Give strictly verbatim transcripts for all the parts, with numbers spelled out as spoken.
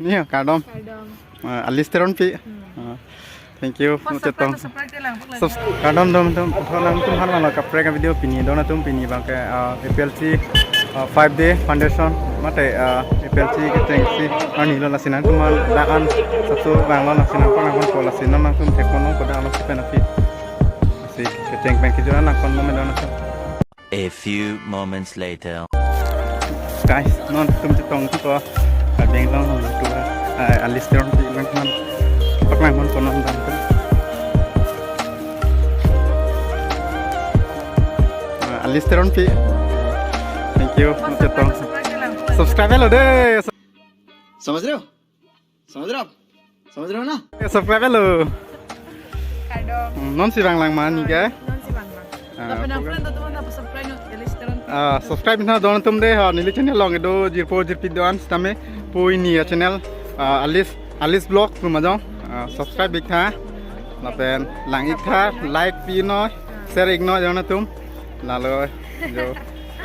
Ni kardom. Kardom. Ah, Alice Teronpi. Hmm. Ah, thank you. First chetong. Subscribe, subscribe lang, subscribe. Subs-, kardom dom dom. Kardom dom dom. Kaprek avideo pini don atum pini abangke, ah, A P L C, ah, five day foundation mate, ah, A P L C kechengsi arni lo lasi nangtum aphan dak an sapso vanglo lasi nangpaklang ponpo lasi non nangtum thekpon non kodak lo si pen aphi. Lasi kecheng pen kejut an nangkon non me don atum. A few moments later. Guys, non tum chetong tu ko. Kadeng long long tu. Ah, Alice Teronpi nangtum aphan paklang ponpo non dam tu. Ah, Alice Teronpi. Thank you. Chetong. Subscribe lo de. समझ रहे हो? समझ रहे हो आप? समझ रहे हो ना? Subscribe lo. Kardom. Hmm, non si vanglang ma ni ke? Non si vanglang. Ah, lapen program. Friend atum aphan subscribe non, Alice Teronpi. Ah, subscribe na don atum de ha, neli channel along do jirpo jirpi do-an sitame pu ini achannel, ah, Alice, Alice Vlog pu majong. Ah, subscribe ik tha. Lapen lang ik tha, like pi noi, share ik noi don atum. Lalo jo.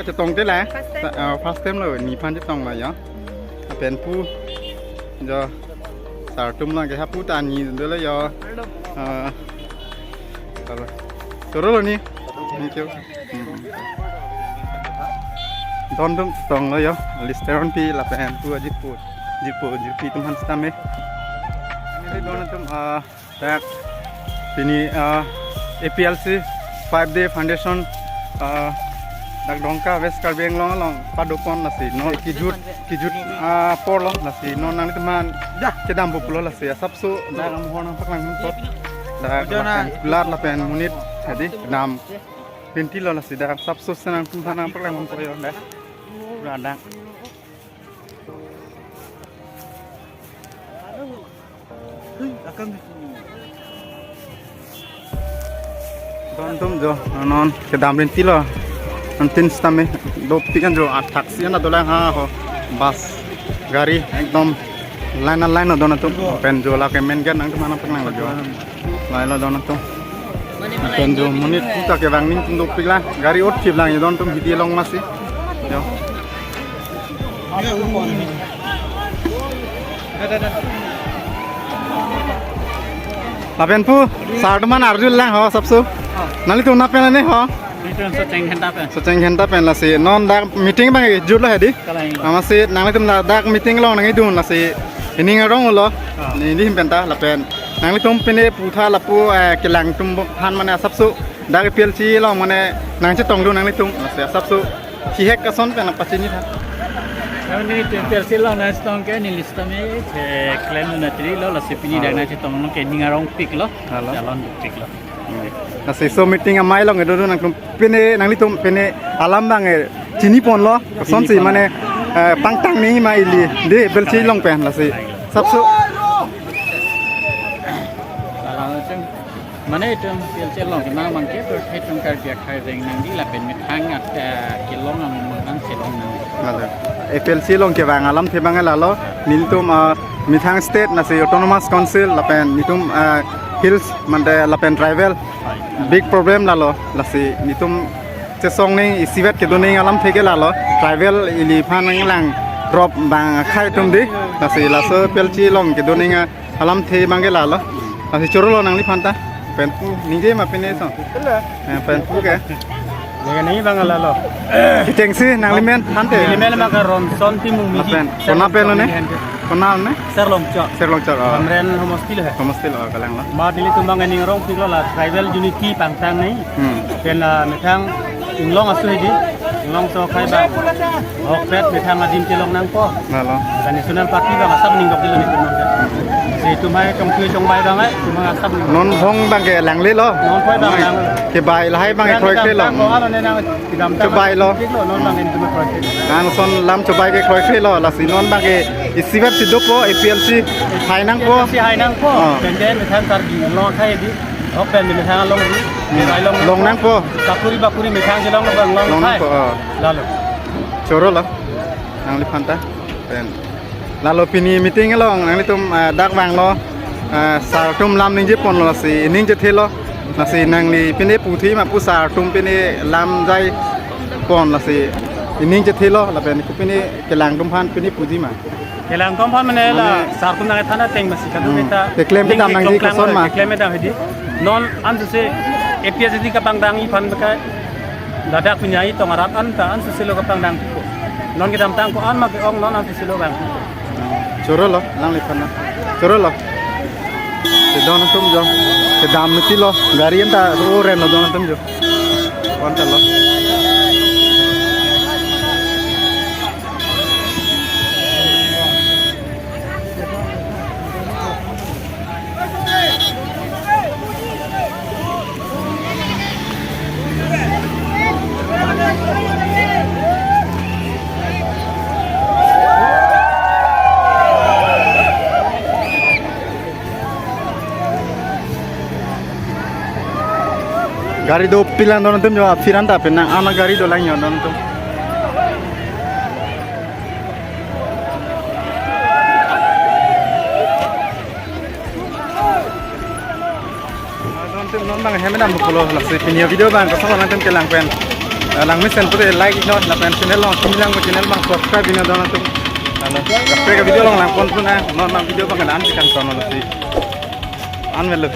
Chetong te la. First time. Sa-, ah, first time lo, nephan chetong lo jo. Lapen pu jo. Sar atum lang ke hapu ta ni dolo jo. Ah. Lalo. Choro lo ni. Thank you. Hmm. Don atum chetong lo jo. Alice Teronpi lapen pu ajit pu. Ajit pu, ajit pi atum aphan sitame. Ini don atum, ah, dak pini, ah, A P L C five day foundation, ah, dak Dongka West Karbi Anglong along padopon lasi non kejut, kejut, ah, apor lo lasi non nanglitum aphan kedam pulo lasi asapso dak amohor nangpaklang ponpo. Dak lapen kulat lapen monit hadi kedam rinti lo lasi dak asapso si nangtum aphan nangpaklang ponpo jo dak. Pura dak. Don atum jo, non kedam rinti lo. Antin sitame dopik an jo athak si an dolang ha ho. Bus, gari ekdom line line don atum. Pen jo lake main gate nangtum aphan nangpaklang lo jo. Lahai lo don atum. Pen jo monit puta kevang ningtum dopik lang. Gari ot thip lang jo don atum hidi along masi. Jo. Lapen pu, sar atum aphan arju lang ho, sapso. Nanglitum nangpen ne ho? Nelitum Socheng Khenta pen. Socheng Khenta pen lasi. Non dak meeting abang jutlo hadi. Kalang lo. Amatsi nanglitum la dak meeting along nangkedun lasi. Ining arong lo. Ah. Neli him penta lapen. Nanglitum pine putha lapu, eh, kelang atum aphan mane asapso. Dak A P L C along mane nangchetongdun nanglitum lasi asapso. Chihek ason pen pachini tha. Nelitum A P L C along nangchetong ke neli sitame cheklem nangchiri lo lasi pini dak nangchetong along ke ning arongpik lo. Halo. Jalonpik lo. Hmm. Lasi laso meeting amei along kedo nangtum pine nanglitum pine alam abang, eh, chini ponlo. Kosonsi mane, eh, pangtang ni ma ili. De A P L C along pen lasi. Sapso. Alang sing. Mane itum A P L C along kemang abangke, itum Karbi akhai reng nangji lapen methang at, eh, kelong ang mangkang kelong nang. Lalo. A P L C along kevang alamthe abang lalo, nelitum, ah, methang state lasi autonomous council lapen nelitum, ah, hills mante lapen tribal big problem lalo, lasi nelitum chesong ning isivet kedo ning alamthe ke lalo, tribal ili aphan nanglang drop abang akhai atum di, lasi laso A P L C along kedo ning, ah, alamthe abang ke lalo. Lasi choro lo nangliphan ta. Pen pu ningje ma pine so. Eh, pen pu ke. Ningje abang lalo. Kechengsi nangli men aphan te. Neli men ma ke Ronson Timung Miji. Lapen, kona pen lo ne? Kona ne? Serlongchok. Serlongchok, oh. Amren homosti lo he. Homosti lo, oh, kalang lo. Ma nelitum abang ning arongpik lo la tribal unity pangtang ni. Hmm. Pen, ah, methang inglong asu hedi. Inglong so khai abang. Ahokpet methang adim chelong nangpo. Lalo. Lapen National Party abang asap ning dok dilo nelitum abang. Si itum hai chongthui chongbai abang hai, itum abang asap ning. Non bong abang ke langle lo. Non bong abang lang. Kebai lahai abang ke kroikre lo. Bang kedam tang ko alo ne nang kedam tang. Chobai lo. Tik lo, non abang itum kroikre. Nang son lam chobai ke kroikre lo, lasi non abang ke isivet si dopo A P L C hai nangpo. Si hai nangpo. Oh. Pen ke methang Karbi along khai di. Ahok pen methang along di. Hmm. Kebai along. Long nangpo. Sakuri bakuri methang chelong abang long. Long khai. Nangpo, oh. Lalo. Choro lo. Nangliphan ta. Pen. Lalo pini meeting along nanglitum, eh, dak vanglo, eh, sar atum lam ningje ponlo lasi ining chethelo, lasi nangli pine puji ma pu sar atum pine lam jai pon lasi ining chethelo lapen kopine kelang atum aphan pine puji ma. Kelang kom aphan mane la, mane, sar tum nang than ateng masi kadu, hmm, kita keklem ning kedam nangji klongklang koson ma? Keklem kedam hedi. Non ansose A P H L C D kapangdang aphan bekai ladak punya i tong arat anta ansose lo kapangdang ko. Non kedamtang ko-an ma ke-ong, non ansose lo bang. Choro lo, nangliphan na. Choro lo. Kedon atum jo. Kedam mati lo. Gari anta ro ren lo don atum jo. Konta lo. Gari dopik lang don atum jo, aphi ran ta penang, ama gari dolang jo don atum. Don atum non bang hem dam pulo, lasi pini video bang koson alam atum kelang pen. Eh, langmesen pute like non, lapen channel along kimi lang, channel bang subscribe non don atum. Alo, kaprek video along langpon puna, non bang video bang kelang si kangton lasi. An melo.